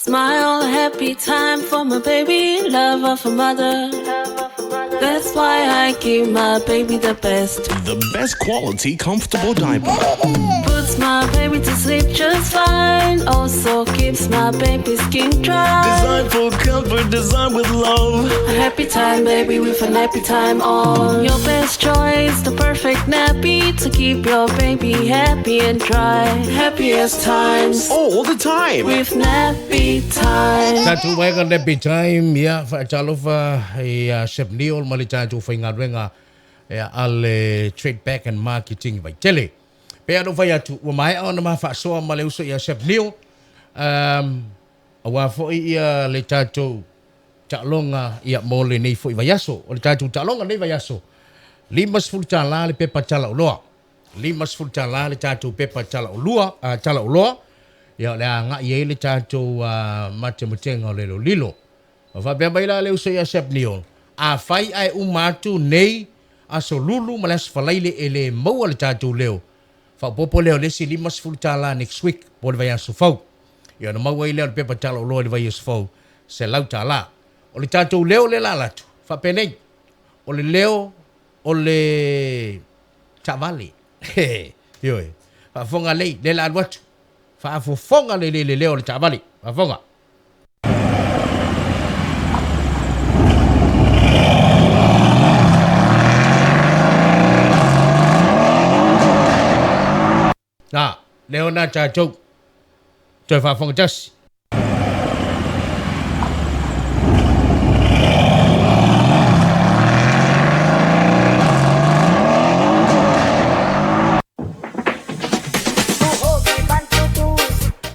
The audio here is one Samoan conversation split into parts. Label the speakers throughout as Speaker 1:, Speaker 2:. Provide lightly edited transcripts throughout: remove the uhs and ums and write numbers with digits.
Speaker 1: Smile, happy time for my baby, love of a mother. That's why I give my baby the best.
Speaker 2: The best quality comfortable diaper.
Speaker 1: Puts my baby to sleep just fine. Also keeps my baby skin dry.
Speaker 2: Designed for comfort, designed with love.
Speaker 1: A happy time, baby, with a nappy time on. Your best choice, the perfect nappy to keep your baby happy and dry. Happiest times
Speaker 2: All the time.
Speaker 1: with nappy time.
Speaker 3: Tatou vaega Nappy Time, ia, faatalofa ia Chef Neil ma le tatou faigaluega ia a le Trade Back and Marketing i Vaitele. Pei ona ou fai atu, ua maea ona ma faasoa ma le uso ia Chef Neil, um, aua foi ia le tatou taaloga ia mo lenei foi vaiaso. O le tatou taaloga lenei vaiaso, $50 le pepa talaoloa. $50 le tatou pepa talaolua, talaoloa, ia o le a agai ai le tatou matematega o le lolilo. Ua faapea mai la le uso ia Sepniol, Afai ae uma atu nei Aso Lulu ma le Aso Faraile e le maua le tatou leo, faaopoopo lea o le isi $50 next week po o le vaiaso fou. Ia ona maua ai lea o le pepa talaoloa i le vaiaso fou, $100. O le tatou leo lea la alu atu, faapenei, o le leo o le taavale. Ioe. Faafofoga lelei, lea la alu atu. Faafofoga lelei le leo o le taavale. Faafofoga. Nā, leo nā tātou. Toe faafofoga tasi.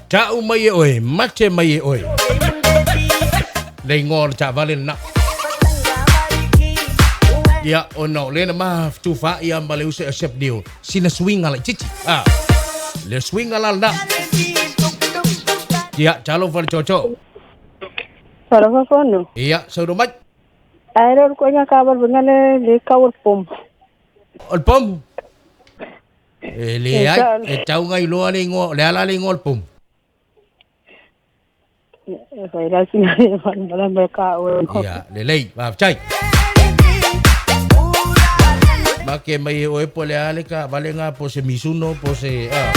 Speaker 3: Tau mai e oe, mate mai e oe. Le ingoa o le taavale lena. Ia, ona o lena ma tufa ia ma le uso ia Chef Neil. Sina suiga laitiiti. Ah. Le suiga la lena. Ia, talofa le toto.
Speaker 4: Talofa fono.
Speaker 3: Ia, saunoa mai.
Speaker 4: Ae le o le koina ka wal venga le le ka wal pom.
Speaker 3: O le pomu. E leai, e tau ngai loa le ingoa, o le a la le ingoa o le pomu?
Speaker 4: E fai la sina e fan bala me ka o.
Speaker 3: Ia, lelei, faafetai. Make mai e oe po le a le ka vale ngā po se Mizuno, po se... Ah.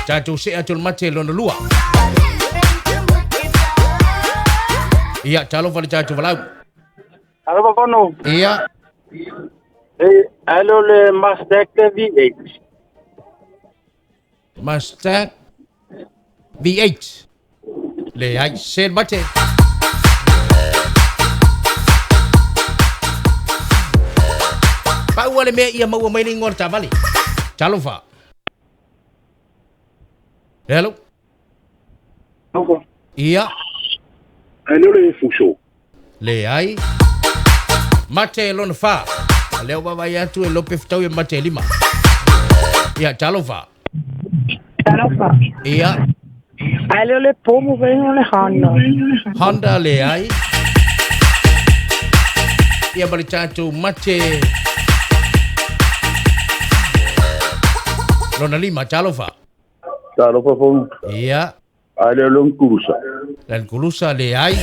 Speaker 3: Tātou se atu le mate lona lua. Ia, talofa le tātou walau.
Speaker 5: Alofa fono.
Speaker 3: Ia.
Speaker 5: E, alo le Mustang V8.
Speaker 3: Mustang V8. Leai, se mate. Pau le mea ia maua mai le ingoa o le taavale. Talofa. Hello. Ia.
Speaker 6: Ai leo le fuso.
Speaker 3: Leai. Mate lona fa. Leo vaavaai atu e lope fetau e mate e lima. Ia, talofa.
Speaker 4: Talofa.
Speaker 3: Ia.
Speaker 4: Ai leo le pomu ve le Honda.
Speaker 3: Honda leai. Ia ma le tatou mate lona lima, talofa.
Speaker 6: Talofa fono.
Speaker 3: Ia.
Speaker 6: Ai leo le Nkulusa.
Speaker 3: La Nkulusa leai.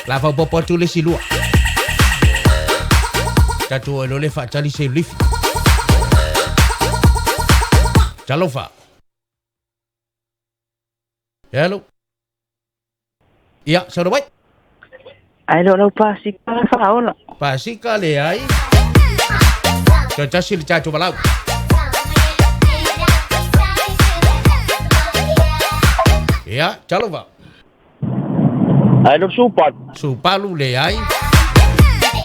Speaker 3: La faaopoopo atu le isi lua. Tatou o le faatali se lifi. Talofa. Hello. Ia, saunoa mai.
Speaker 4: Ai le o lau pasika le faaola.
Speaker 3: Pasika leai. Toe tasi le tatou valaau. Ia, talofa.
Speaker 5: Ai le supalu.
Speaker 3: Supalu leai.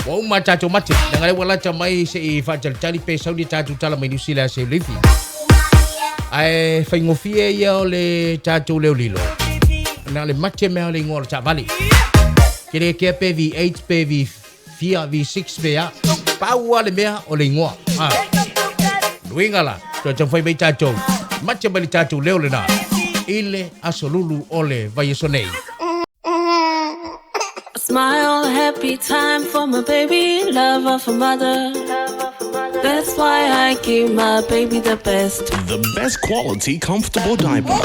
Speaker 3: Ua uma tatou mate. Leaga lea ua lata mai se i faatalitali pe sau ni tatou tala mai Niu Sila se lifi. Ae faigofie ia o le tatou leolilo. Na o le mate mea o le ingoa o le taavale. Ke le kea pe V8 pe V4, V6 pe a. Pau lava le mea o le ingoa. Ha. Luiga la, toe taumafai mai tatou. Mate mai le tatou leo lena i le aso lulu o le vaiaso nei.
Speaker 1: Smile, happy time for my baby, love of a mother. That's why I give my baby the best.
Speaker 2: The best quality comfortable diaper.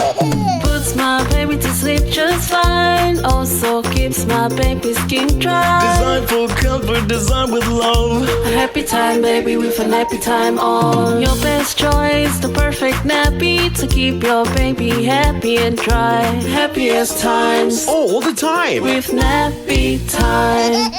Speaker 1: Puts my baby to sleep just fine. Also keeps my baby skin dry.
Speaker 2: Designed for comfort, designed with love.
Speaker 1: A happy time, baby, with a nappy time on. Your best choice, the perfect nappy to keep your baby happy and dry. Happiest times
Speaker 2: All the time.
Speaker 1: with nappy time.